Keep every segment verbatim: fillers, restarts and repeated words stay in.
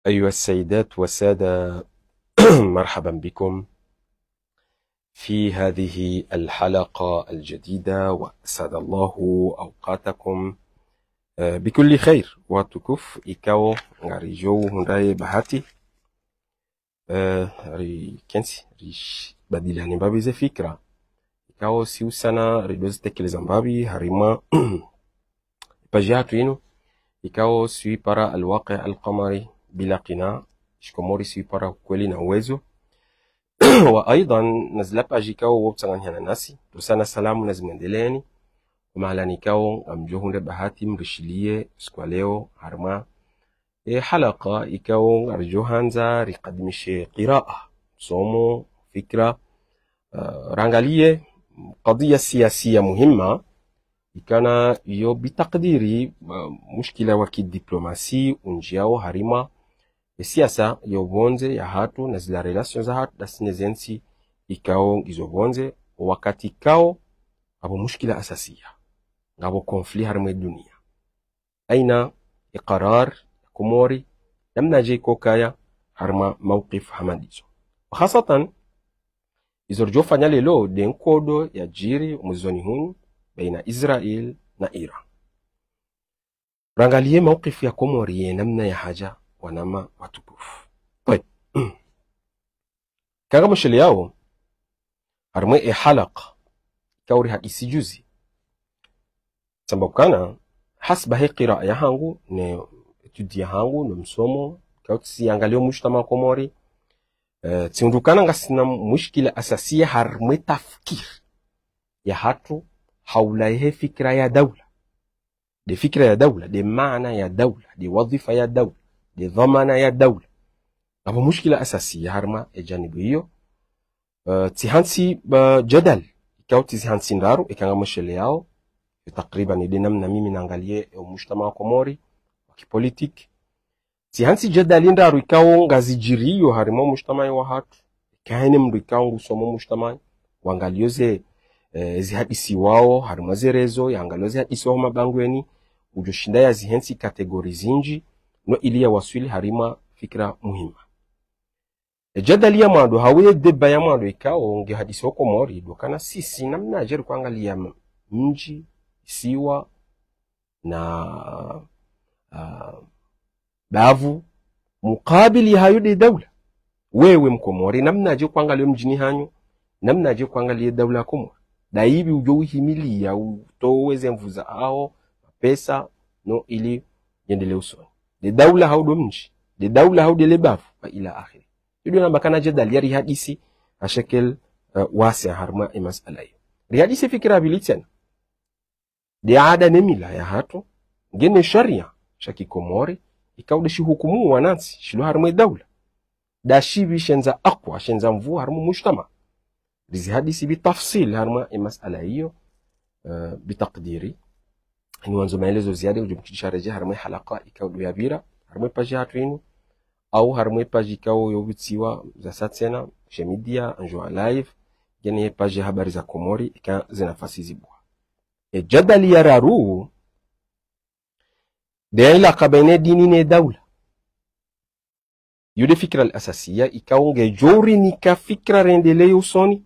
أيها السيدات والسادة، مرحبا بكم في هذه الحلقة الجديدة، وأسعد الله أوقاتكم، آه، بكل خير. Watukufu, ikao ngaridjo hundra ye bahati, eh, rikentsi, ribadilihane mbapvi ze fikra. Ikao si usana ridjo zitekeleza mbapvi harimwa page yahatru inu, ikao si para Al-Waqi' Al-Qamari bila qina, shikomori si para kweli na uwezo. Wa aidhan na zila page ikao wo utsanganyihana nasi, tusana salamu na zimwendeleeni, kwa mahala nikao ngamdjo hundre bahati mrishiliye siku wa leo harimwa e halaka ikao ngaridjo handza rikadimishe qiraa, msomo, fikra, ah, rangaliye kadhiya siyasiya muhima, ikana yo bitakdiri, ah, mushkila wa kidiplomasi undjiao harimwa e siyasa yo pvondze yahatru na zila relation zahatru dasi ne zentsi ikao ngizo pvondze, wakati ikao ngapvo mushkila asasiya, ngapvo conflit harimwa e duniya. Aina e qarar ya Komori, namnadje ikokaya harimwa mawqif hama ndizo. Wa khasatan, izo ridjo fanya leo nde nkodo yadjiri omwezi wa nne hunu, baina Israel na Iran. Rangaliye mawqif ya Komori ye namna yahadja wananya watukufu. Tayib. Ikao ngamshiliyao, harimwa e halaka ikao rihadisi juzi, tsamba ukana, hasba he qiraa yahangu, ne étude yahangu, no msomo, ikao tsiangaliyo mujtamaa wa Komori, eh, tsihundru ukana ngasina mushkila asasiya harimwa e tafkir yahatru, haula ye fikra ya daula. Nde fikra ya daula, nde maana ya daula, nde wadhifa ya daula, nde dhwamana ya daula. Ngapvo mushkila asasiya harimwa e janibu iyo. Eh, tsihantsi, eh, jadal, ikao tsizihantsi ndraru, ikao ngamshiliyao, yo takriban nde namna mimi nangaliye, eh, mujtamaa wa Komori, wa kipolitiki. Tsihantsi jadali ndraru ikao ngazidjiriyo harimwa mujtamaa wahatru, ikao haina mndru ikao ngusomo mujtamaa, wangaliyo ze, eh, zihadisiwao harimwa ze réseaux, yangaliyo zihadisiwao mabangweni, udjo shinda yazihentsi catégorie zindji, no ili yawaswili harimwa fikra muhima. E jadali ya mwando, hau ye débat ya mwando ikao nge hadisi o Komori, ndo ukana sisi namnadje rikangaliya m-, mdji, isiwa, na, ah, bavu, mukabili hayo nde daula. Wewe Mkomori, namnadje kwangaliyo mdjini hanyu, namnadje kwangaliyo daula ya Komori. Ndapvi udjo uhimiliya, utowe ze nvuu zaho, mapesa, no ili yendelee usoni. Nde daula hau ndo mdji, nde daula hau ndele bavu, wa ila akhiri. Iyo ndo namna ikana jadali ya rihadisi, ha shekil, eh, wasi harimwa e masala iyo. Rihadisi fikra mbili tsena. Nde ada ne mila yahatru, nge ne sharia sha kikomori, ikao nde shihukumu wanantsi, shilo harimwa e daula. Nda shipvi shendza akwa, shendza nvuu harimwa mujtamaa. Rizihadisi bitafsil harimwa e masala iyo, eh, bitakdiri. Ini wandzo maelezo ziada udjo mkisha redjei harimwa e halaka ikao ndo yapvira, harimwa e page yahatru inu, au harimwa e page ikao yo pvutsiwa za satsena, Shemedia, Anjua Live, nge ne page ya Habari za Komori, ika ze nafasi zibuwa. E jadali ya raru, nde ilaka baina dini ne daula. Iyo nde fikra al-asasiya, ikao ngedjo urinika fikra rendelee usoni,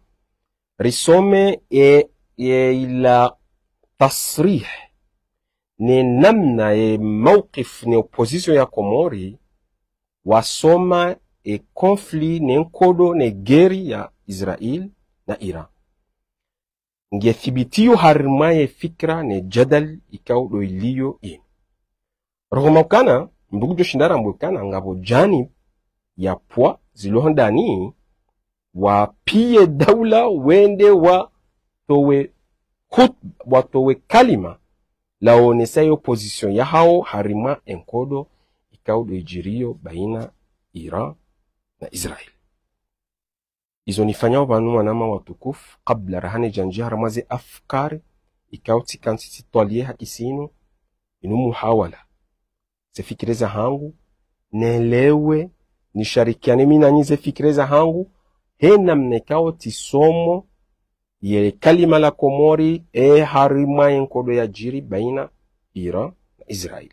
risome e, e ila tasrih, ne namna e mawqif ne opposition ya Komori, wasoma e conflit ne nkodo ne guerre ya Israel na Iran. Nge thibitiyo harimwa ye fikra ne jadal ikao ndo iliyo inu. Roho maukana, mndru ngudjo shinda rambe ukana, ngapvo janib ya pvwa zilo hondani, wapiye daula wende watowe khut-, watowe kalima, laonesa yo position yahao harimwa e nkodo ikao ndo idjiriyo baina Iran na Israel. Izo nifanyao pvanu wananya watukufu, kabla rahana djandji harimwa ze afkari, ikao tsikantsi tsitwaliye hadisi inu, inu muhawala. Ze fikira zahangu, nelewe, nisharikiane mi nanyi ze fikira zahangu, he namna ikao tsisomo, ye kalima la Komori, e harimwa ye nkodo yadjiri baina Iran na Israel.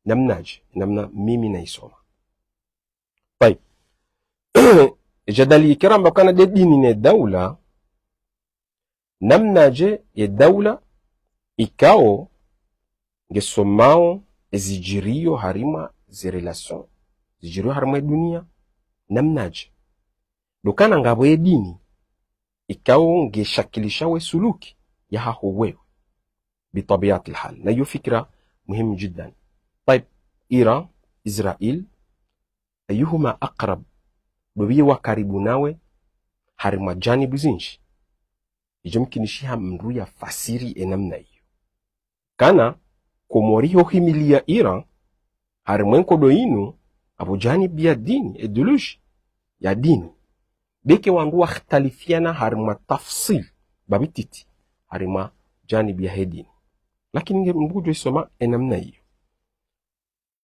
Namnadje, namna mimi naisoma. Tayib. Jadali ikao ramba ukana de dini ne daula, namnaje ye daula ikao ngesomao ezidjiriyo harimwa ze relation, zidjiriyo harimwa e dunia, namnaje. Ndo ukana ngapvo ye dini ikao ngeshakilisha we suluki yahaho wewe, bitabiati lhal. Na iyo fikira muhimu jiddan. Tayib, Iran, Israel, ayuhuma akrab, ndo pviye wa karibu nawe harimwa janibu zinji. Idjo mkinishiha mndru ya fasiri e namna iyo. Kana Komori ho himiliya Iran, harimwa e nkodo inu, apvo janibu ya dini, idéologie ya dini. Beke wandru wakhtalifiana harimwa tafsil, babititi, harimwa janibu yahe dini. Lakini nge mndru ngudjo isoma e namna iyo.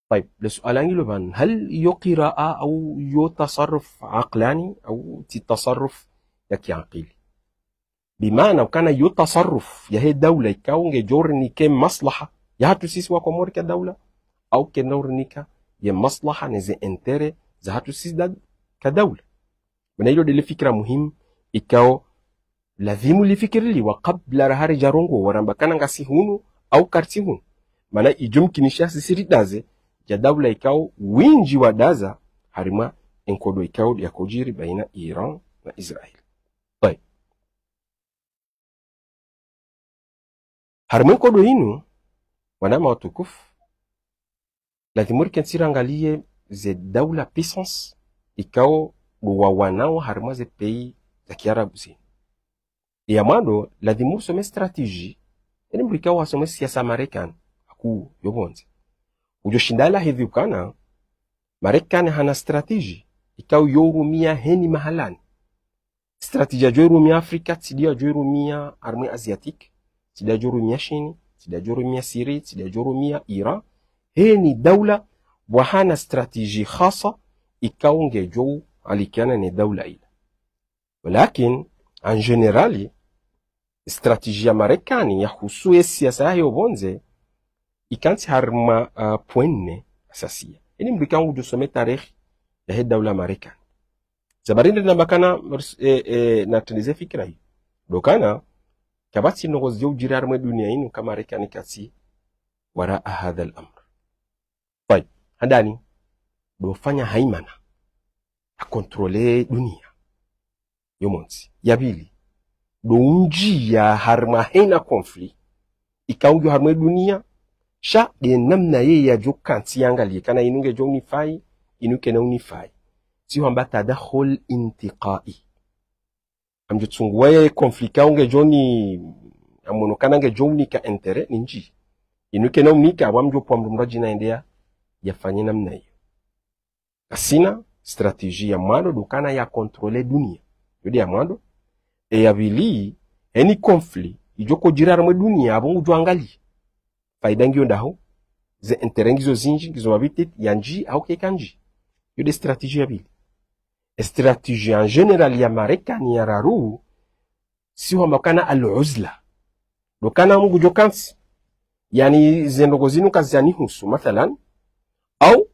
Tayib, le suala ngilo pvanu, hal iyo qiraa au iyo tasarruf aqlani au tsi tasarruf ya kiakili? Bimaana ukana iyo tasarruf yahe daula ikao ngedjo rinike maslaha yahatru sisi wa Komori ka daula, au kena urinika ye maslaha ne ze intérêt zahatru sisi da-, ka daula. Mana ilo ndele fikira muhimu ikao lazimu lifikiriliwa kabla raha ridja rongoa ramba ukana ngasi hunu au kartsi hunu. Mana idjo mkinishiha sisi ridaze ja daula ikao winji wadaza harimwa e nkodo ikao yakodjiri baina Iran na Israel. Tayib. Harimwa e nkodo inu, wananya watukufu, lazimu rikentsi rangaliye ze daula puissance ikao ndo wawanao harimwa ze pays za kiarabu zinu. Ya mwando, lazimu risome stratégie, eni mndru ikao hasome siasa Marekani, haku yo pvondze, udjo shinda yalahizi ukana Marekani hana stratégie ikao yo urumia heni mahalani. Stratégie yadjo irumia Afrika, tsi ndiyo yadjo irumia harimwa e Asiatique, tsi ndiyo yadjo irumia Chine, tsi ndiyo yadjo irumia Syrie, tsi ndiyo yadjo irumia Iran. Heni daula pvwa hana stratégie khasa ikao ngedjo alikiana ne daula ila. Walakin, en général, stratégie ya Marekani yahusu ye siasa yahe yo pvondze, ikantsi harimwa, ah, point nne asasiya. Eni mndru ikao ngudjo some tarehi yahe daula Marekani. Sababu ndo namba ukana, eh, eh, natrendeze fikira iyo. Ndo ukana, kapvatsi ndrongoo zidjo udjiri harimwa e dunia inu ka Marekani katsi waraa hadha al-amr. Tayib, handani, ndo ufanya haimana, ha contrôler dunia. Yo montsi. Ya pvili, ndo unjiya harimwa hena conflit ikao ngiyo harimwa e dunia, sha nde namna yeye yadjo kantsi yangaliye ukana inu ngedjo unifai, inu kena unifai. Tsi hwamba tadakhul intiqai. Ngamdjo tsunguwa ye conflit ikao ngedjo ni, ngamono ukana ngedjo unika intérêt, ninjiye. Inu kena unika, apvo ngamdjo pvwa mndru mndru adjina yende ya, yafanye namna iyo. Ngasina stratégie ya mwando ndo ukana ya contrôler dunia. Yo nde ya mwando. E ya pvili, heni conflit idjo kodjiri harimwa e dunia, apvo ngudjo angaliya faida ngiyo ndahu, ze intérêt ngizo zinji, ngizo mabititi, yanji au kekantsi. Yo nde stratégie ya pvili. E stratégie en général ya Marekani ya raru, tsi hwamba ukana al-uzla. Ndo ukana mndru ngudjo kantsi, yaani ze ndrongoo zinu kaziyanihusu, mathalan, au,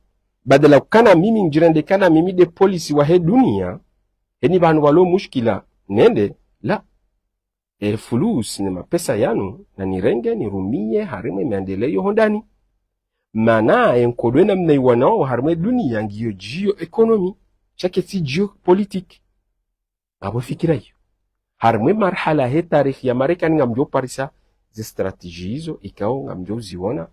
badala ukana mimi ndjirende ukana mimi nde polisi wahe dunia, heni pvanu pvwalo mushkila nende, la. E fulus ne mapesa yanu, nanirenge, nirumiye, harimwa e maendeleo ho ndani. Mana, e nkodo e namna iwanao, harimwa e dunia ngiyo géo-économie, sha ketsi géopolitique. Ngapvo fikira iyo. Harimwa e marhala he tarehi ya Marekani ngamdjo parisa ze stratégie izo, ikao ngamdjo ziona,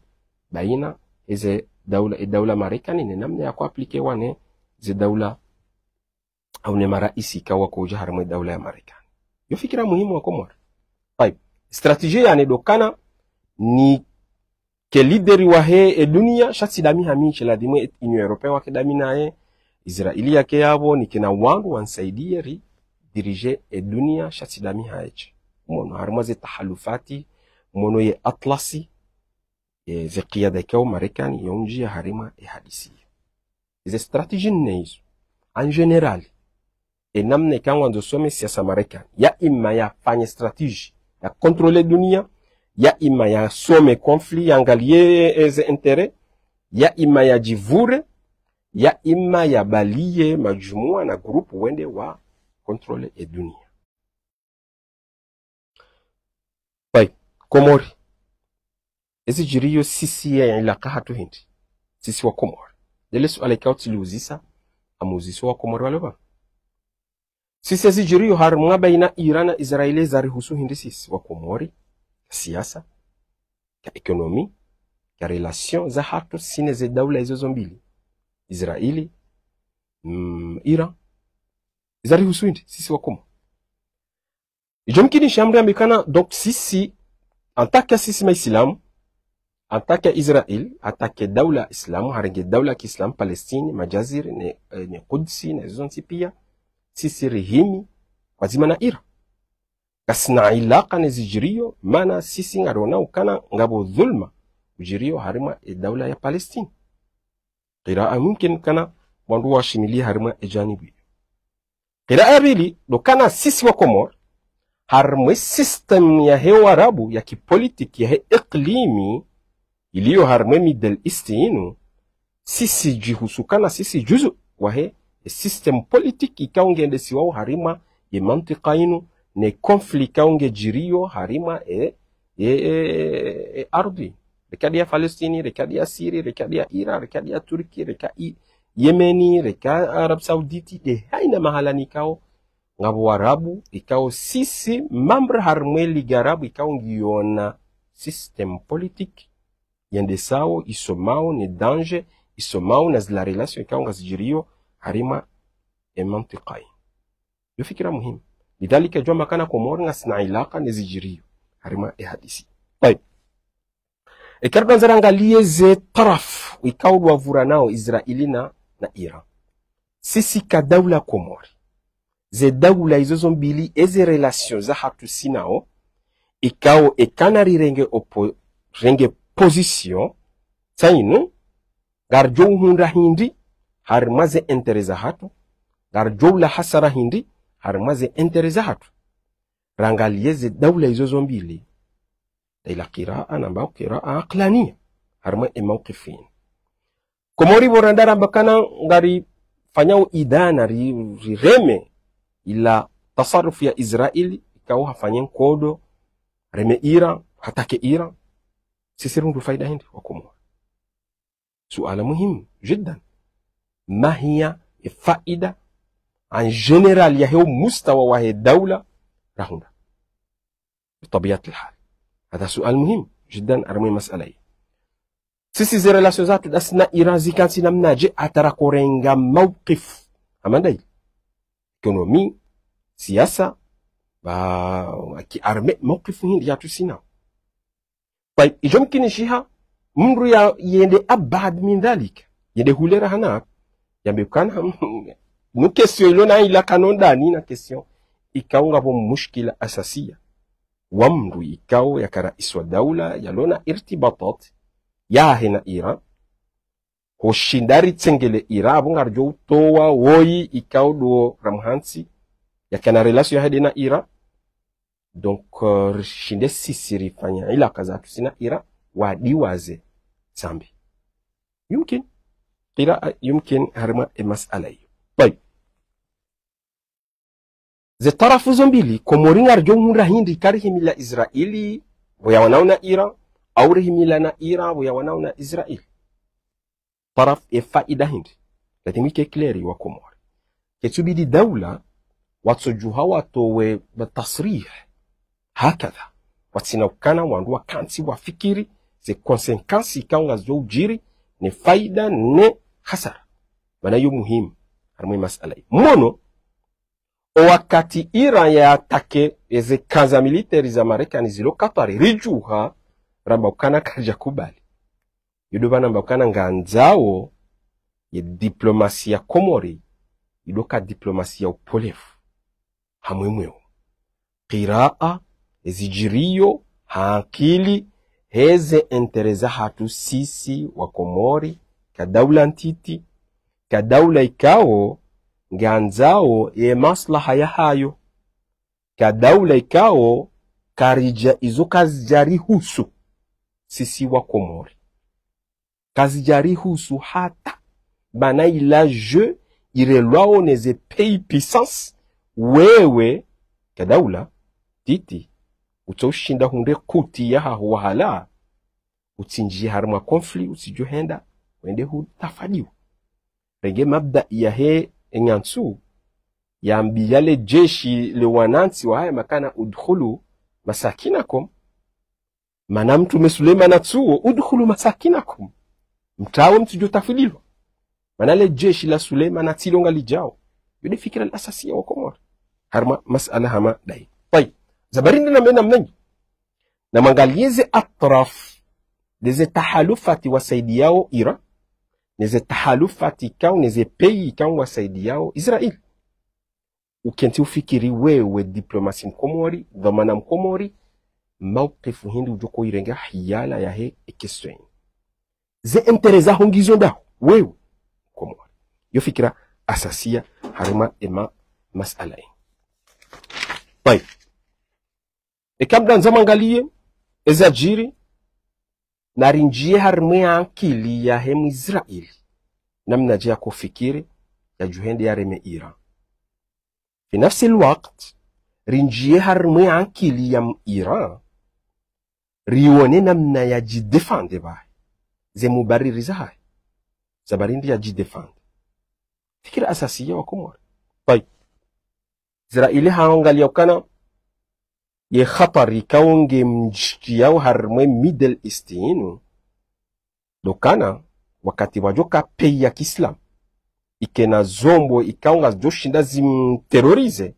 baina, eze daula, e daula Marekani, ne namna yako appliquewa ne, ze daula, au ne maraisi ikao wakodja harimwa e daula ya Marekani. Yo fikira muhimu wa Komori. Tayib. Stratégie ya nne ndo ukana, ni ke leader wahe e dunia, sha tsi dami hami, she ladhimu e Union Européenne wake dami naye, Israeli yake yapvo, nikena wandru wanisaidiye ri diriger e dunia, sha tsi dami haeshe. Mono harimwa ze tahalufati, mono ye atlasi, e, ze kiyada ikao Marekani, yo unjiya harimwa e hadisi. Ze stratégie nne izo. En général, e namna ikao ngwandzo some siasa Marekani, ya ima yafanye stratégie ya contrôler dunia, ya ima yasome conflit, yangaliye, e, ze intérêt, ya ima yadjivure, ya imma ya baliye madjumua na groupe wende wa contrôle e dunia. Bai, Komori. Ezi djiriyo sisi ye ilaka hatru hindri. Sisi wa Komori. Ndele suala ikao tsiliuzisa, amuziso wa Komori wale pvanu. Sisi ezi djiriyo harimwa baina Iran na Israeli zarihusu hindri sisi wa Komori, ka siasa, ka économie, ka relation za hatru sisi ne ze daula izo zo mbili. Israeli, mm, Iran, zarihusu hindri sisi wa Komori. Idjo mkinisha mndru yambe ukana, donc sisi, en tant que sisi maislamu, en tant que Israel, en tant que daula islamu, harenge daula kiislamu, Palestine, Majazir, ne, eh, ne Kudsi, na izo zontsi pia, sisi rihimi, pvadzima na Iran. Kasina ilaka ne zidjiriyo, mana sisi ngarona ukana ngapvo dhulma, udjiriyo harimwa e daula ya Palestine. Qiraa mumkin kana wandru washimiliye harimwa e janibu iyo. Qiraa ya pvili, ndo ukana sisi wa Komori, harimwa e système yahe Warabu, ya kipolitiki, yahe iklimi, iliyo harimwa e Middle East inu, sisi djihusu kana sisi juzu wahe e système politique ikao ngendesiwao harimwa ye mantika inu, ne conflit ikao ngedjiriyo harimwa e, e, e, e ardhi. Reka nde ya Palestine, reka nde ya Syrie, reka nde ya Iran, reka nde ya Turquie, reka i, Yemeni, reka Arabie Saoudite, nde haina mahala nikao, ngapvo Warabu, ikao sisi, membre harimwa e Ligue Arabe, ikao ngiona système politique yendesao, isomao, ne danger, isomao, na zila relation ikao ngazidjiriyo harimwa e mantika inu. Yo fikira muhimu. Lidhalika djua makana Komori ngasina ilaka ne zidjiriyo harimwa e hadisi. Tayib. Eka ridjwandza rangaliye ze tarafu ikao ndo wavuranao Israeli na, na Iran. Sisi ka daula Komori. Ze daula izo zo mbili, eze relation za hatru sisi nao, ikao eka na rirenge opo-, renge position, tsi inu, ngaridjo uhundra hindri, harimwa ze intérêt za hatru, ngaridjo ula hasara hindri, harimwa ze intérêt za hatru. Rangaliye ze daula izo zo mbili. Nda ila qiraa, namba qiraa aqlaniya, harimwa e mawqif inu. Komori pvo randa ramba kana ngarifanyao idana ri, rireme ila tasarufu ya Israeli, ikao hafanye nkodo, reme Iran, hatake Iran. Sisi rihundru faida hindri wa Komori. Suala muhimu jiddan. Ma hiya e faida en général yahe o mustawa wahe daula rahundra. Bitabiati lhal. Hadha suala muhimu jiddan harimwa e masala yi. Sisi ze relation zatru ndasi na Iran zikantsi namnadje hata rakorenga mawqif. Hama nda ili. Économie, siasa, ba, ki armée, mawqif hindri yatru sisi nao. Tayib, idjo mkinishiha, mndru ya, yende abad min dhalik. Yende hule rahana, yambe ukana, nu question ilo na ilaka no ndani na question. Ikao ngapvo mushkila asasiya. Wa mndru ikao yaka rais wa daula, yalo na irtibatat yahe na Iran. Hushinda ritsengele Iran, apvo ngaridjo utowa woyi ikao ndo ramhantsi, yakana relation yahe nde na Iran. Donc, euh, rishinde sisi rifanya ilaka zatru sisi na Iran, wadiwaze zambi. Yumkin. Qiraa, yumkin harimwa e masala iyo. Tayib. Ze tarafu zo mbili, Komori ngaridjo uhundra hindri eka rihimila Israeli, pvo yawanao na Iran, au rihimila na Iran, pvo yawanao na Israeli. Tarafu ye faida hindri. Lazima ike clair wa Komori. Ketsubidi daula, watsodjuha watowe ba tasrih. Hakadha. Watsina ukana wandru wakantsi wafikiri, ze conséquences ikao ngazidjo udjiri, ne faida, ne hasara. Mana yo muhimu, harimwa e masala yi. Mono, o wakati Iran ya attaqué eze kambi za militaire za Marekani zilo Qatar, ridjuha, ramba ukana karidja kubali. Yo ndo pvanu ramba ukana ngandzao, ye diplomasi ya Komori, idoka diplomasi ya upvolevu. Hamwemweo. Qiraa, ezidjiriyo, ha ankili, heze intérêt za hatru sisi wa Komori, ka daula ntiti, ka daula ikao, ngandzao ye maslaha yahayo, ka daula ikao, karidja izo kazidjarihusu, sisi wa Komori. Kazidjarihusu hata. Bana ila jeu irelwao neze pays puissance, wewe, ka daula ntiti, utso ushinda hundre kuti yahaho wahala, utsinjie harimwa conflit, utsidjo henda, wende hutafadiwa. Renge mabda yahe enyantsu, yambia le jeshi le wanantsi wahahe makana udkhulu masakinakum. Mana mtrume Suleimana tsuwo, udkhulu masakinakum. Mtrawe mtsidjo tafidilwa. Mana le jeshi la Suleimana tsi lo ngalidjao. Yo nde fikira al-asasiya wa Komori. Harimwa masala hama ndayi. Tayib. Za barindi na mena mnanyi. Na mwangalie ze atraf, neze tahalufati wasaidiyao Iran, neze tahalufati ikao, neze pays ikao wasaidiyao Israel. Ukentsi ufikiri wewe diplomasi mkomori, dhwamana mkomori, mawkifu hindri udjo ko irenga hiyala yahe ekesweni. Ze intérêt zaho ngizo ndaho, wewe mkomori. Yo fikira asasiya, harimwa ema masala yi. Tayib. Eka mdandza mwangalie, ezadjiri, na rinjie harimwe ankili yahe Mwisraeli. Namnadje yako fikiri, yadjo hende yareme Iran. Fi nafsi lwakti, rinjie harimwe ankili ya Iran, rione namna yadjidéfendre bahi. Ze mubariri zahahe. Za barindi yadjidéfendre. Fikira asasiya wa Komori. Tayib. Israeli haangalia ukana ye khatwari ikao nge mdjiyao harimwe Middle East inu. Ndo ukana, wakati wadjo ka pays ya kiislamu, ikena zombo ikao ngazidjo shinda zimterroriser,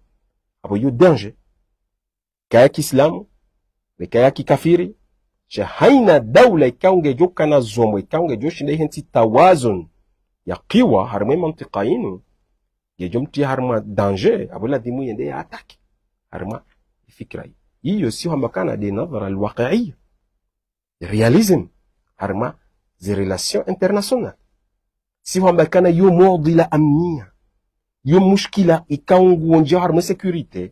apvo yo danger. Kaya kiislamu, ne kaya kikafiri, sha haina daula ikao ngedjo kana zombo, ikao ngedjo shinda ihentsi tawazun ya kiwa harimwe mantika inu, ngedjo mtria harimwa danger, apvo ladhimu yende ya attaque. Harimwa fikira yi. Iyo si hwamba kana nde nadhara al-waqi'iyya. Réalisme. Harimwa ze relations internationales. Si hwamba kana yo mu'dila amniya. Yo mushkila ikao nguonja harimwe sécurité.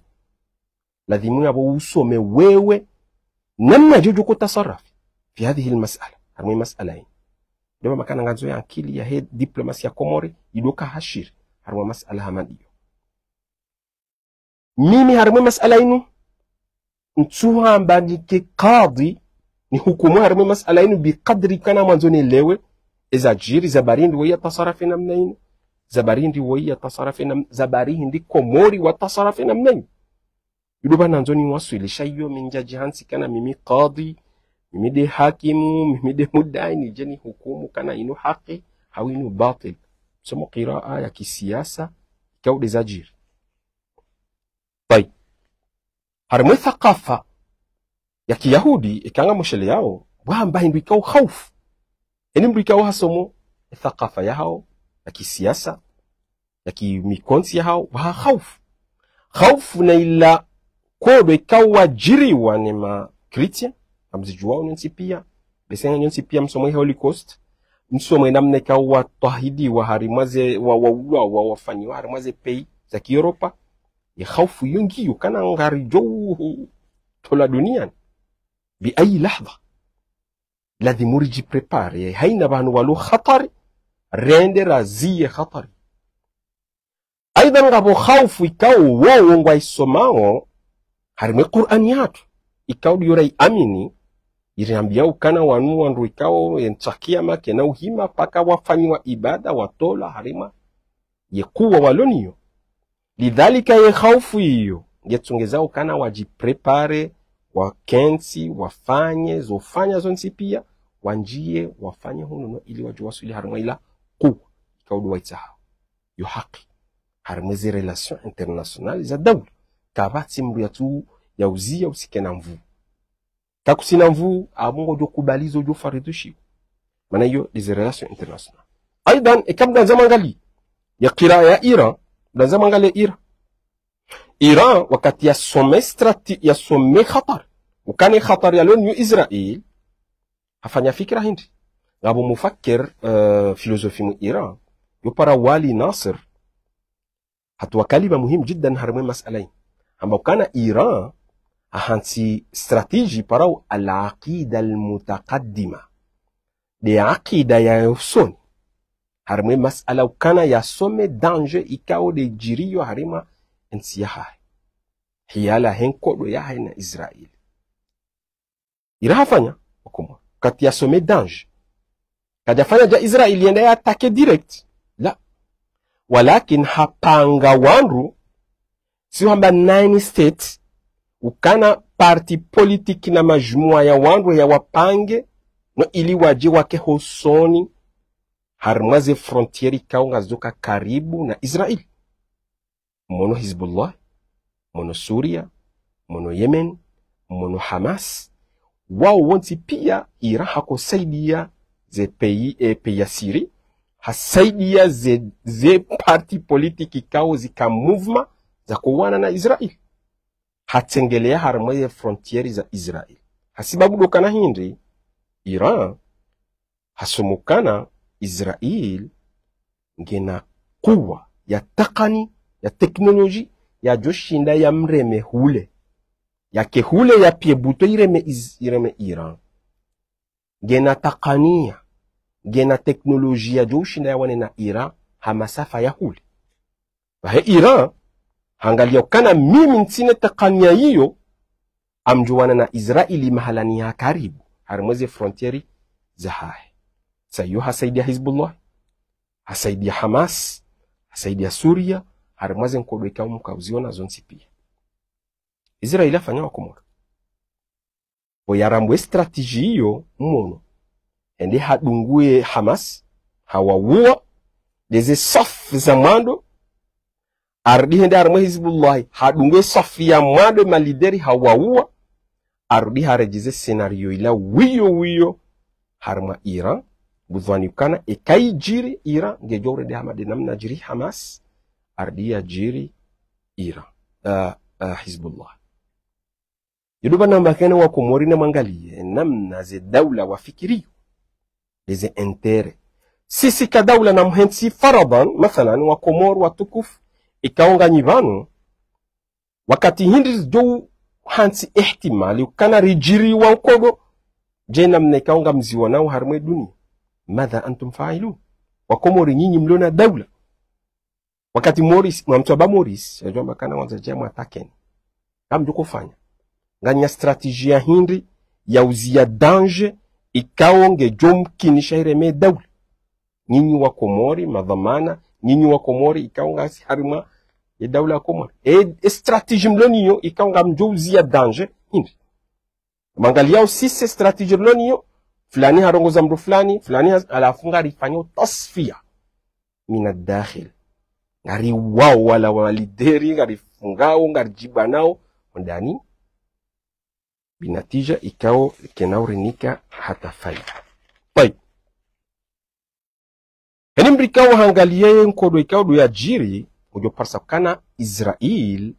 Ladhimu yapvo usome wewe namna djodjo ko tasarafi fi hadhihi al-mas'ala. Harimwe mas'ala yi. Ndo ba makana ngandzo ye ankili yahe diplomasi ya Komori, idoka hashiri. Harimwe mas'ala hama ndiyo. Mimi harimwe mas'ala inu, ntsuhamba nike kadhi, nihukumu harimwe mas'ala inu bikadri kana mwandzo nelewe, ezadjiri za barindi woyi ya tasarafi namna inu, za barindi woyi ya tasarafi nam-, za barindi Komori wa tasarafi namna inu. Ido ba nandzo niwaswilisha iyo mi ndjadji hantsi kana mimi kadhi, mimi nde hakimu, mimi nde mudai, nidje nihukumu kana inu haki, hau inu batil. Somo kiraa ya kisiasa, ikao nde zadjiri. Tayib. Harimwe thakafa ya kiyahudi, ikao ngamsheleyao, wamba hindru ikao khaufu. Eni mndru ikao hasomo, e thakafa yahao, ya kisiasa, ya kimikontsi yahao, waha khaufu. Khaufu na ila kodo ikao wadjiriwa ne ma chrétiens, ngamzidjuwao nyontsi pia, bese nyontsi pia msome Holocaust, msome namna ikao watwahidiwa harimwa ze, wa, wa ulwa, wa, wafanyiwa harimwa ze pays za ki Europa, ye khaufu yo ngiyo kana ngaridjo tola duniani. Bi ayi lahdha. Ladhimu ridjipréparé, haina pvanu walo khatwari, rende raziye khatwari. Aidha ngapvo khaufu ikao wowo ngwaisomao, harimwe Qur'ani yatru, ikao ndiyo raiamini, iriambia ukana wanu wandru ikao ye ntsu ya kiyama kena uhima, paka wafanyiwa ibada, watolwa harimwa ye kuwa walo nayo. Lidhalika ye khaufu iyo, ngetsongeza ukana wadjipréparé, wakentsi, wafanye, zofanya zontsi pia, wandjiye, wafanye hunu no ili wadjo waswili harimwa ila kuwa, ikao ndo waitsahao. Yo haki. Harimwa ze relations internationales za daula. Kapvatsi mndru yatsu, yauziya usikena nvuu. Kakusina nvuu, apvo ngodjo kubali zo djo faridhishiwa. Mana iyo, nde ze relations internationales. Aidhan, eka mdandza mwangalie, ya kiraa ya Iran, mdandza mwangalie Iran. Iran, wakati yasome strate-, yasome khatwari. Ukana ye khatwari yalo nayo Israel, hafanya fikira hindri. Ngapvo mufakir, eh, filozofi mu Iran, yo para Wali Nasr, hatowa kalima muhimu jiddan harimwe mas'ala inu. Hamba ukana Iran, hahantsi stratégie para al-aqida al-mutaqaddima. Nde aqida ya usoni. Harimwa e masala ukana yasome danger ikao nde idjiriyo harimwa entsi yahahe. Hiyala he nkodo yahahe na Israel. Iran hafanya, wakomori. Wakati yasome danger. Kadjafanya dja Israel yende ya attaquer direct. La. Walakin hapanga wandru, si hamba nine states, ukana parti politique na majumua ya wandru ya wapange, no ili wadje wake hosoni, harimwa ze frontières ikao ngazo ka karibu na Israel. Mono Hizbullah, mono Suria, mono Yemen, mono Hamas. Wao wontsi pia Iran hakosaidia ze pays, e, pays ya Syrie, hasaidia ze, ze parti politique ikao zika mouvement za kowana na Israel. Hatsengelea harimwa ye frontières za Israel. Hasibabu ndo ukana hindri, Iran hasomo ukana Israel ngena kuwa ya takani, ya technologie, yadjo shinda yamreme hule. Yake hule yapviye buto ireme Is-, ireme Iran. Ngena takania, ngena technologie yadjo shinda yawane na Iran ha masafa ya hule. Pvahe Iran, hangalia ukana mimi ntsina takania iyo, ngamdjo wana na Israel mahalani ya karibu, harimwa ze frontières zahahe. Sa iyo hasaidia Hizbullah, hasaidia Hamas, hasaidia Suria, harimwa ze nkodo ikao mkauziona zontsi pia. Israel hafanya, wakomori. Pvo yarambwa e stratégie iyo, mono. Hende hadungue Hamas, hawauwa, ndeze safu za mwando, harudi hende harimwa Hizbullah, hadungue safu ya mwando, ma leaders hawauwa, harudi haredjeze scénario ila wiyo wiyo, harimwa Iran, budhwani ukana, eka idjiri Iran, ngedjo urende hama nde namna djiri Hamas, harudi yadjiri Iran, ah, ah, Hizbullah. Iyo ndo mana mbakene wakomori namwangalie namna ze daula wafikiriyo. Ndeze intérêt. Sisi ka daula namhentsi faradhan, mathalan, wakomori watukufu, ikao nganyi pvanu, wakati hindri djo hantsi ihtimali, ukana ridjiriwa nkodo, dje namna ikao ngamziwonao harimwa e dunia. ماذا أنتم فاعلون؟ Wakomori nyinyi mlo na daula. Wakati Maurice, mwamtswaba Maurice, yadjo amba ukana wandza dje mwatakeni. Ngamdjo kofanya. Nganya stratégie ya hindri, ya uziya danger, ikao ngedjo mkinisha ireme daula. Nyinyi wakomori, madhwamana, nyinyi wakomori, ikao ngasi harimwa ye daula ya Komori. E, e stratégie mlo nayo, ikao ngamdjo uziya danger, hindri. Mwangaliao sisi stratégie rilo nayo, fulani harongoza mndru fulani, fulani has-, halafu ngarifanyao tasfiya mina dakhil. Ngariuwao wala wa leaders, ngarifungao, ngaridjibanao, hondani. Binatija ikao kayina urinika hata faida. Tayib. Heni mndru ikao hangalia ye nkodo ikao ndo yadjiri, ngudjo parisa ukana Israel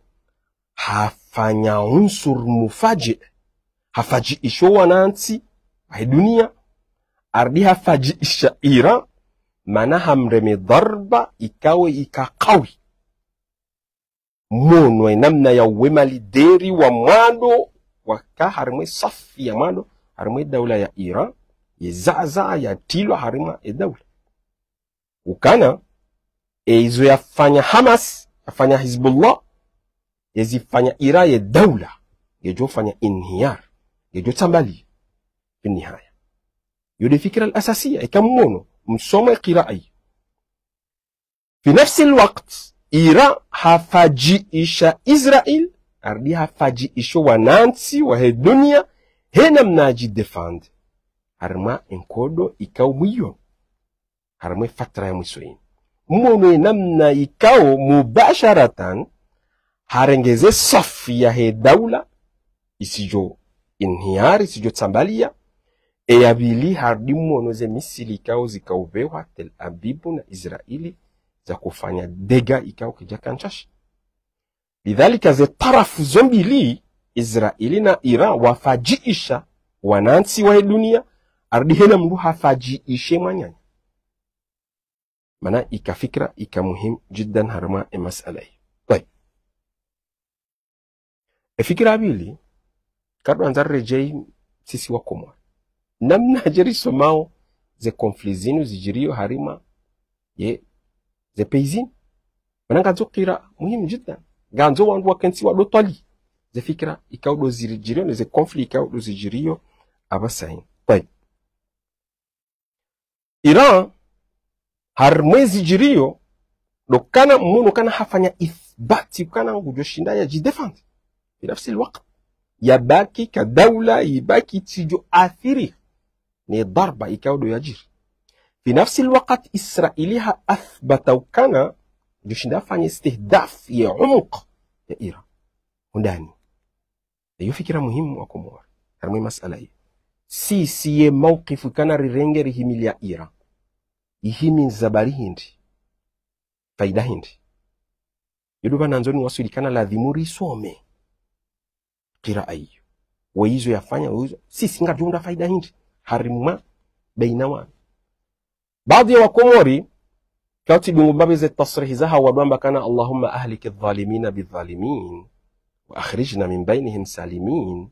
hafanya unsur mufaji, hafajiisho wanantsi wahe dunia, harudi hafajiisha Iran, mana hamreme dharba ikao ika kawi. Mono ye namna ya uwe ma leaders wa mwando, waka harimwa e safu ya mwando, harimwa e daula ya Iran, ye zaza yatrilwa harimwa e daula. Ukana, e izo yafanya Hamas, yafanya Hizbullah, yezifanya Iran ye daula, ngedjo fanya inhiyar, ngedjo tsambali, fi nihaya. Yo nde fikira al-asasiya, eka mmono, msoma e kiraa iyo. Fi nafsi al-waqt, Iran hafajiisha Israel, harudi hafajiisho wanantsi wahe dunia, he namna yadji défendre. Harimwa e nkodo ikao mwiyo. Harimwa e fatra ya mwiso yinu. Mmono ye namna ikao mubasharatan, harenge ze safu yahe daula, isidjo inhiyar, isidjo tsambalia, e ya pvili harudi mmono ze misili ikao zikao upvehwa Tel Aviv na Israeli, za kufanya dégâts ikao kazidjaka ntsashi. Lidhalika ze tarafu zo mbili, Israeli na Iran, wafajiisha wanantsi wahe dunia, harudi hena mndru hafajiishe mwananya. Mana ika fikira, ika muhimu jiddan harimwa e masala yi. Tayib. E fikira ya pvili, karidjo andza riredjeyi sisi wakomori. Namnadje risomao ze conflits zinu zidjiriyo harimwa ye ze pays zinu. Mana ngandzo kiraa muhimu jiddan. Ngandzo wandru wakentsi wado twalii ze fikira ikao ndo zidjiriyo, ne ze conflit ikao ndo zidjiriyo apvasa hinu. Tayib. Iran, harumwa ezidjiriyo, ndo ukana munu ukana hafanya ithbati ukana ngudjo shinda yadjidéfendre. Fi nafsi lwakati, yabaki ka daula, yibaki tsidjo athiri ne dharba ikao ndo yadjiri. Fi nafsi lwakati, Israeli ha athbata ukana ngudjo shinda yafanye istihdaf ye umq ya Iran. Hundani. Iyo fikira muhimu wa Komori. Harumwa ye masala iyo. Sisi ye mawkifu ikana rirenge rihimilia Iran, ihimi za bari hindri, faida hindri. Yo ndo pvanu nandzo niwaswili ukana ladhimu risome kiraa iyo. Wo izo yafanya, wo izo. Sisi ngaridjo hundra faida hindri harumwa baina wanu. Baadhwi ya Wakomori, ikao tsi dungu mbapvi ze tasrihi zahawo wadjo amba ukana, "اللهم أهلك الظالمين بالظالمين وأخرجنا من بينهم سالمين."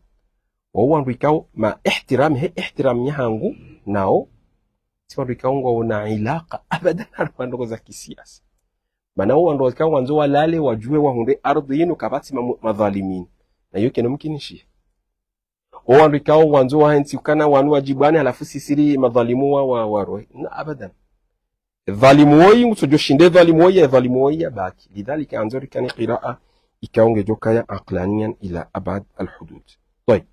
Wo wandru ikao ma ihtiram, he ihtiram yahangu nawo, tsi wandru ikao ngwawo na ilaka abadan harumwa ndrongoo za kisiasa. Mana wo wandru ikao ngwandzo walale, wadjuwe wahundre ardhwi yinu kapvatsi ma-, madhalimin. Na iyo kayina mkinishiha. Wo wandru ikao ngwandzo wahentsi ukana wanu wadjibwane, halafu sisi ri madhalimu wa, wa, wa rohe. Na abadan. Dhalimu woyi, ngutsodjo shinda dhalimu woyi, dhalimu woyi yabaki. Lidhalika, ngandzo rikane kiraa ikao ngedjo kaya aqlaniyan ila abad al-hudud. Tayib.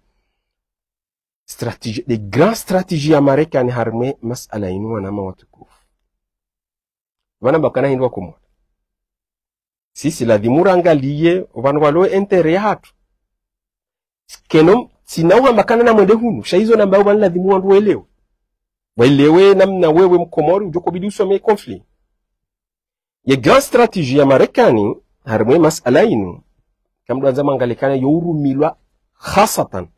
Stratégie, le grand stratégie ya Marekani harumwa ye masala yinu, wananya watukufu. Pvanu mba ukana hindri wa Komori. Sisi ladhimu rangaliye, pvanu pvalo intérêt yahatru. Kayina, tsina uhamba ukana namwende hunu, sha izo nambao pvanu ladhimu wandru welewe. Welewe namna wewe Mkomori udjo kobidi usome conflit. Ye grand stratégie ya Marekani, harumwa ye masala yinu, kamdjwandza mwangalie ukana yo urumilwa khasatan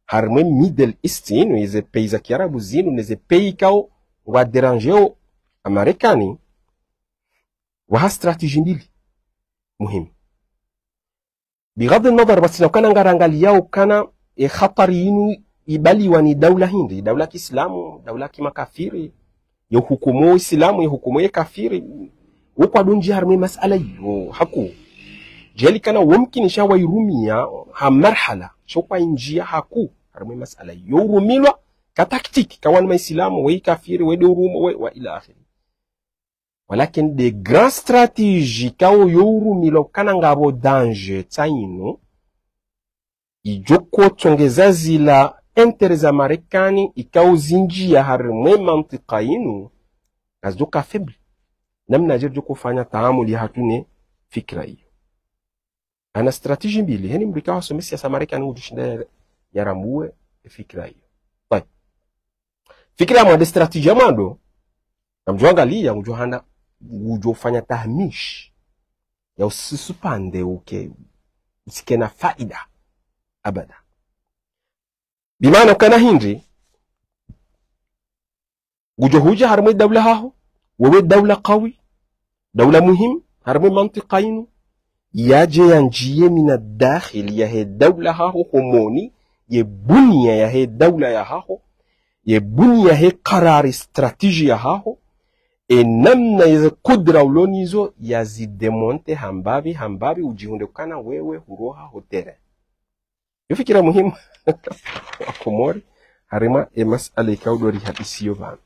harumwa ye Middle East yinu, ye ze pays za kiarabu zinu, ne ze pays ikao ngwa déranger wo Amarekani, waha stratégie mbili muhimu. Bighadhi nadhar, pvatsina ukana ngarangaliyao ukana ye khatari yinu ibaliwa ni daula hindri, daula kiislamu, daula kimakafiri, ye hukumu islamu, ye hukumu ye kafiri. Wo kwadjo ndjia harumwa ye masala iyo hakuu. Djeli ukana wo mkinishiha wa irumia ha marhala, sho kwa indjia hakuu harumwa ye masala iyo. Yo urumilwa ka tactique, ka wanu maislamu, we kafiri, we nde urumo, we, wa ila akhiri. Walakin nde grand stratégie ikao yo urumilwa ukana ngapvo danger tsi yinu, idjo kotsongeza zila intérêt za Marekani ikao zindjia harumwa ye mantika yinu, ngazidjo ka faible. Namnadje ridjo kofanya taamuli yahatru ne fikira iyo. Ngana stratégie mbili, heni mdru ikao hasome siasa Marekani ngudjo shinda ya, yarambuwe ye fikira iyo. Tayib. Fikira ya mwando, stratégie ya mwando, ngamdjo angalia, ngudjo handa, ngudjo fanya tahmish ya usisupande uke, utsike na faida abada. Bimaana ukana hindri, ngudjo hudja harumwa ye daula haho, wewe daula kawi, daula muhimu harumwa ye mantika yinu, yadje yandjie mina dakhili yahe daula haho, homoni ye bunia yahe daula yahaho, ye bunia yahe karari stratégie yahaho, ye namna ye ze kudra ulo nazo yazidémonter hambapvi, hambapvi, udjihundre ukana wewe huroha ho terrain. Yo fikira muhimu wa Komori, harumwa ye masala ikao ndo rihadisiyo pvanu.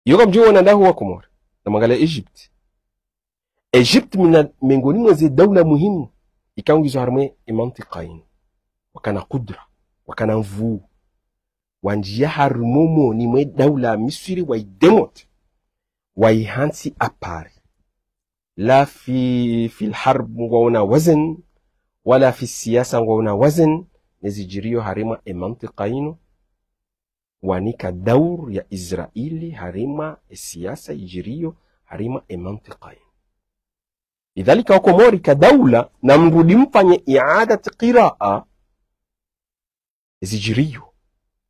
Yo ngamdjo wona ndahu wa Komori, namwangalie Egypte. Egypte mina miongoni mwa ze daula muhimu ikao ngizo harumwa ye mantika yinu. Wakana kudra, wakana nvuu. Wandjia harumwa moni mwe daula ya Misri, waidémonter, waihantsi à part. La fi, fil harb ngwaona wazn, wala fi siyasa ngwaona wazn, ne zidjiriyo harumwa ye mantika yinu. Wanika daur ya Israeli harumwa ye siyasa idjiriyo harumwa ye mantika yinu. Lidhalika wa Komori ka daula, namrudi mfanye i'adat qiraa, ye zidjiriyo,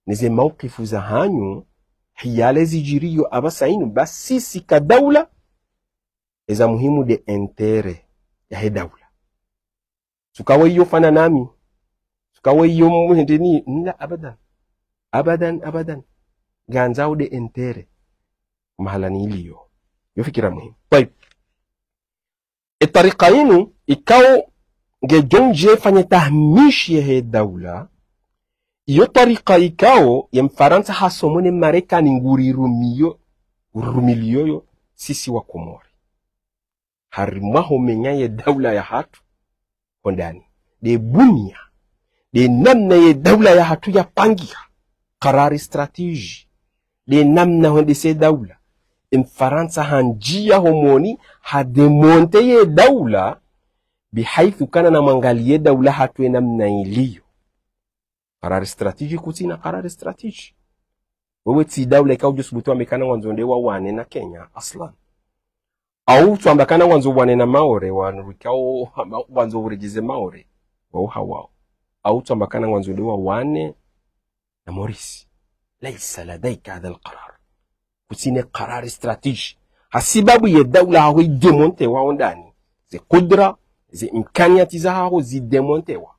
ne ze mawkifu zahanyu, hiyale zidjiriyo apvasa yinu, ba sisi ka daula, ye za muhimu nde intérêt yahe daula. Tsuka we iyo fana nami, tsuka we iyo muhende ni, nla abadan. Abadan, abadan. Ngandzao nde intérêt. mahalani iliyo. Yo fikira muhimu. Tayib. Ye twarika yinu, ikao ngedjo ndje ifanye tahmishi yahe daula, iyo twarika ikao ye Mfarantsa hasomo ne Marekani ngurirumiyo, ngurirumiyo yo sisi wa Komori. Harimwa ho menya ye daula yahatru, hondani. Nde bunia, nde namna ye daula yahatru yapangiha, karari stratégie, nde namna hwendese daula. Ye Mfarantsa handjia homoni, hadémonter ye daula, bihaithu kana namwangaliye daula yahatru ye namna iliyo. Karari stratégie kutsina karari stratégie. Wewe tsi daula ikao udjo subutu wambe kana ngwandzo nde wawane na Kenya, aslan. Au tsamba kana ngwandzo wane na Maore, wanu ikao ngwandzo uredjeze Maore, wao hawao. Au tsamba kana ngwandzo nde wawane na Maurice. Laisa ladaika hadha al-qarar. Kutsina karari stratégie. Hasibabu ye daula yaho idémontewa hondani. Ze kudra, ze imkaniyati zahaho zidémontewa.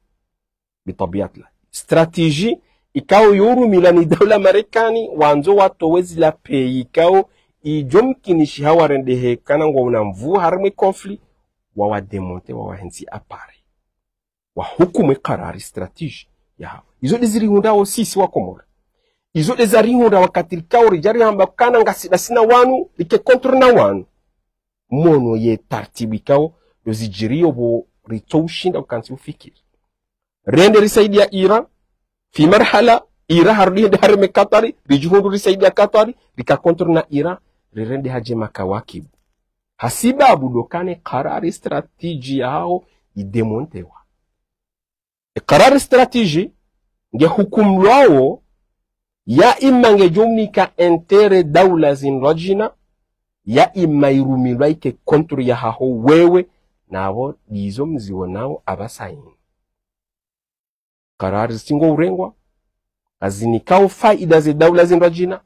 Bitabiat la. Stratégie, ikao yorumilwa ni daula Marekani, wandzo watowe zila pays ikao idjo mkinishiha warendehe kana ngwaona nvuu harimwa ye conflit, wawadémonter, wawahentsi à part. Wahukumu ye karari stratégie yahawo. Izo nde zirihundrao sisi wa Komori. Izo nde zarihundra wakati rikao ridja rihamba kana ngasi nda sina wanu, rike contre na wanu. Mwono ye tartibu ikao, ndo zidjiriyo pvo ritso ushinda ukantsi ufikiri. Rende risaidia Iran, fi marhala, Iran harudi hende hareme Katari, ridjihundru risaidia Katari, rika contre na Iran, rirende hadje makawakibu. Hasibabu ndo kana ye karari stratégie yahaho idémontewa. Ye karari stratégie, ngehukumlwawo, ya imma ngedjo unika intérêt daula zindrwadjina, ya imma irumilwa ike contre yahaho wewe, na apvo ndizo mzionao apvasa yinu. Karari zitsingo urengwa, kazinikao faida ze daula zindrwadjina,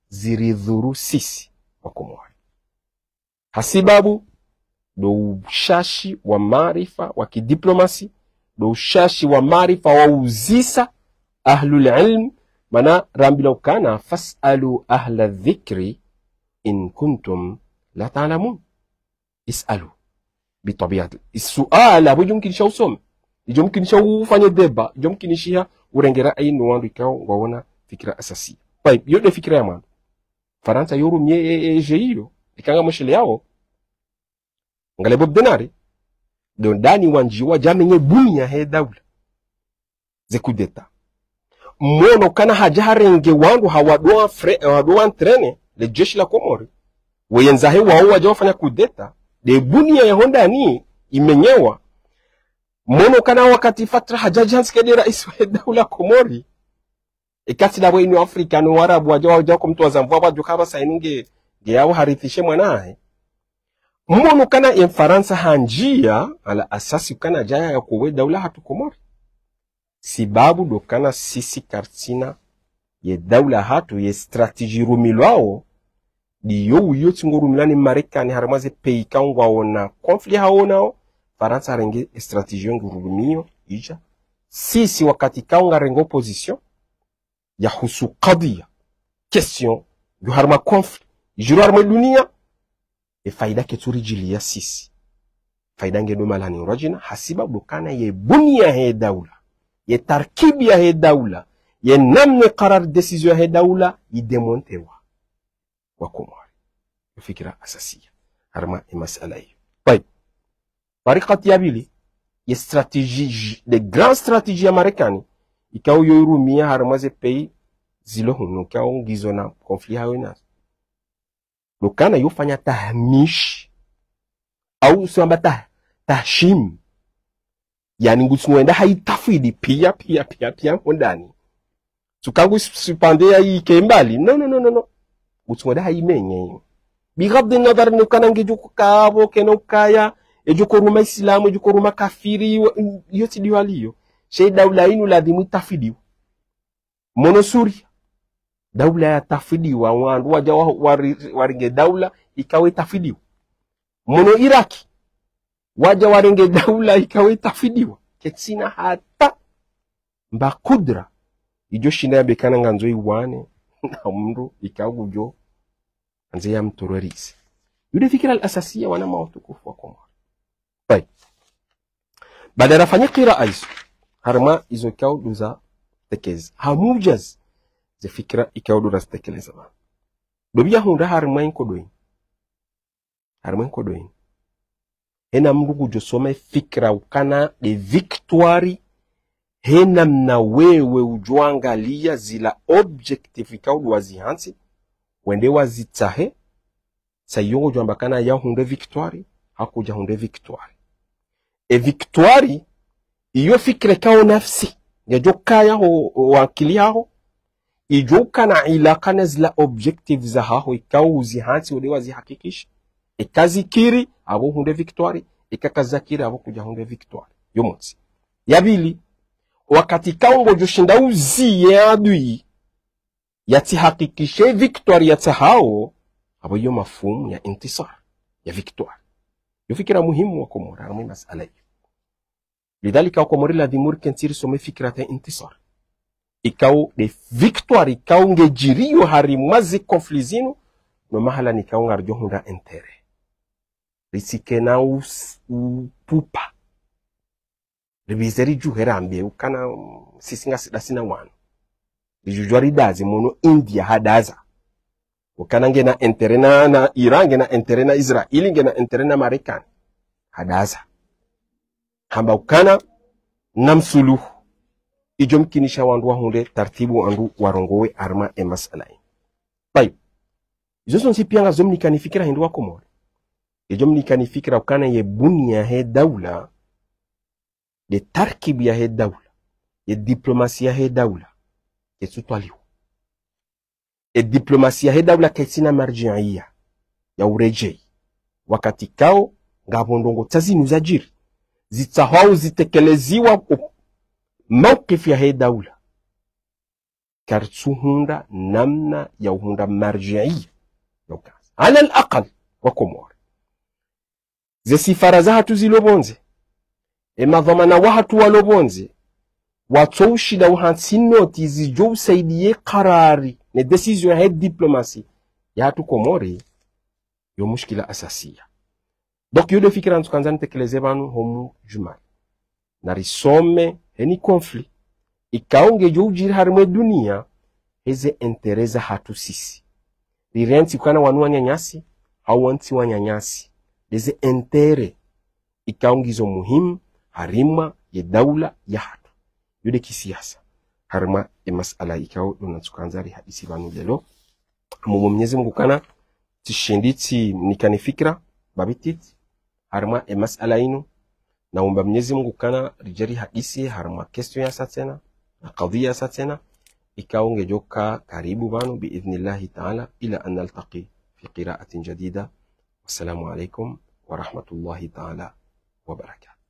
ziridhuru sisi, wa Komori. Hasibabu, ndo ushashi wa maarifa wa kidiplomasi, ndo ushashi wa maarifa wa uzisa ahlul ilm, mana rambilwa ukana, فاسألوا أهل الذكر إن كنتم لا تعلمون. Is'alu. Bitabiat. Isuala, apvo idjo mkinisha usome. Idjo mkinisha ufanye débat, idjo mkinishiha urenge rai no wandru ikao ngwaona fikira asasiya. Tayib, yo nde fikira ya mwando. Farantsa yorumiye e, e, e jeu iyo, ikao ngamwishiliyao. Ngale Bob Denard, ndo ndani wandjiwa djamenye bunia he daula. Ze coup d'État. Mwono kana hadja harenge wandru hawadjo fre-, hawadjo entraîner le jeshi la Komori. Weyendza he wao wadja wafanya coup d'État. Nde bunia ya hondani imenyewa. Mwono kana wakati Fatra hadja hadja hansi ke nde rais wa daula Komori. Ikatsi ndapvo inu Afrika, no Warabu, wadja, wadja ko mtru wa zamvua, wadjo kaba sa inu nge, nge yao harithishe mwana hahe. Mwono kana ye Mfarantsa handjia, ala asasi kana djaya ya kowe daula hatru Komori. Sibabu ndo kana sisi kartsina ye daula hatru ye stratégie rumilwao, ndiyo uyo tsingo rumilwa ni Marekani harimwa ze pays ikao ngwaona conflit haonao, Farantsa harenge stratégie yo ngu rumiyo, idja. Sisi wakati ikao ngarenge opposition, ya husu kadhiya, question, yo harimwa conflit, idjiro harimwa dunia, e faida ketsu ridjiliya sisi. Faida nge ndo mahalani ndrwadjina, hasibabu ndo kana ye bunia he daula, ye tarkibi yahe daula, ye namna karari décision yahe daula, idémontewa. Wa Komori. Yo fikira asasiya. Harimwa e masala iyo. Tayib. Twarikati ya pvili, ye stratégie, nde grand stratégie ya Marekani, ikao yo irumiya harimwa ze pays zilo hunu, ikao ngizo na conflit hayo nazo. Ndo kana yo fanya tahmish, au usiwamba tah-, tahshim. Yaani ngutsungo wenda haitafwidi pia, pia, pia, pia, hondani. Tsuka ngu s-, sipande ya ike mbali. No, no, no, no, no. Ngutsungo wenda haimenye. Bighaddi nadhar no kana ngedjo kukapvo, kena ukaya, edjo koruma Islamu, edjo koruma kafiri, wa-, yo tsi ndiyo haliyo. She daula inu ladhimu itafwidiwa. Mwono Suria, daula yatafwidiwa, wandru wadja wa-, wari-, warenge daula, ikao itafwidiwa. Mwono Iraki, wadja warenge daula, ikao itafwidiwa. Ketsina hata mba kudra, idjo shinda yambe kana ngandzo iwane na mndru ikao ngudjo Handze yamtororize. Yo nde fikira al-asasiya wananya watukufu wa Komori. Tayib. Baada rafanya kiraa izo, harumwa izo ikao ndo zatekeleza. Hamujaz ze fikira ikao ndo zazitekeleza pvanu. Ndo pvia hundra harumwa inkodo inu. Harumwa inkodo inu. Hena mndru kudjosoma fikira ukana nde victoire, hena mna wewe udjoangalia zila objectif ikao ndo wazihantsi, wende wazitsahe, sa iyo ngodjoamba kana yahundre victoire, hakudja hundre victoire. E victoire, iyo fikira ikao nafsi, ngedjo kaya ho, ho ankili yaho, idjo ukana ilaka na zila objectif zahaho, ikao uzihantsi wende wazihakikishe. Eka zikiri, apvo hundre victoire, eka kazakiri, apvo kudja hundre victoire. Yo montsi. Ya pvili, wakati ikao ngodjoshinda uziye adui, yatsihakikishe victoire yatsahao, apvo iyo mafhumu ya intisar, ya victoire. Yo fikira muhimu wa Komori, harumwa masala iyo. Lidhalika wa Komori ladhimu rikentsi risome fikira ta intisar. Ikao nde victoire, ikao ngedjiriyo harumwa ze conflit zinu, no mahala ni ikao ngaridjo hundra intérêt. Ritsike na us-, upupa. Ripvize ridjuhe rambe, ukana, mm, sisi ngasi ndasi na wanu. Ridjudjuwa ridaze, mwono India hadaza. Ukana ngena intérêt na, na Iran, ngena intérêt na Israeli, ngena intérêt na Marekani. Hadaza. Hamba ukana, namsuluhu. Idjo mkinisha wandru wahundre tartibu wandru warongowe harumwa e masala inu. Tayib. Izo zontsi pia ngazo mnikani fikira hindru wa Komori. Idjo mnikani fikira ukana ye bunia yahe daula, nde tarkibu yahe daula, ye diplomasi yahe daula, ketsutwaliwa. E diplomasi yahe daula kaitsina marjiiya, ya uredjei. Wakati ikao, ngapvo ndrongoo ta zinu zadjiri, zitsahwao zitekeleziwa o mawkifu yahe daula. Karitsuhundra namna ya uhundra marjiiya. Donc, ala al-aqal, wa Komori. Ze sifara zahatru zilo pvondze. E madhwamana wahatru walo pvondze. Watso ushinda uhantsi noti zidjo usaidiye karari ne décision yahe diplomasi yahatru Komori. Yo mushkila asasiya. Donc, yo nde fikira ntsukandza nitekeleze pvanu ho mujmal. Narisome, heni conflit ikao ngedjo udjiri harumwa e dunia, heze intérêt zahatru sisi. Rirentsi ukana wanu wananyasi, hau wantsi wananyasi. Ndeze intérêt ikao ngizo muhimu, harumwa ye daula yahatru. Yo nde kisiasa. Harumwa e masala ikao ndo nantsukandza rihadisi pvanu leo. Mumomba Mwenyezi Mungu ukana, tsishindi tsimnikani fikira, babititi, harumwa e masala inu, na umba Mwenyezi Mungu ukana ridje rihadisi harumwa question yasa tsena, na kadhiya yasa tsena, ikao ngedjoka karibu pvanu bi idhnillahi ta'ala, ila an naltaqi fi qira'atin jadida. Wassalamu alaikum wa rahmatullahi ta'ala wa barakatuh.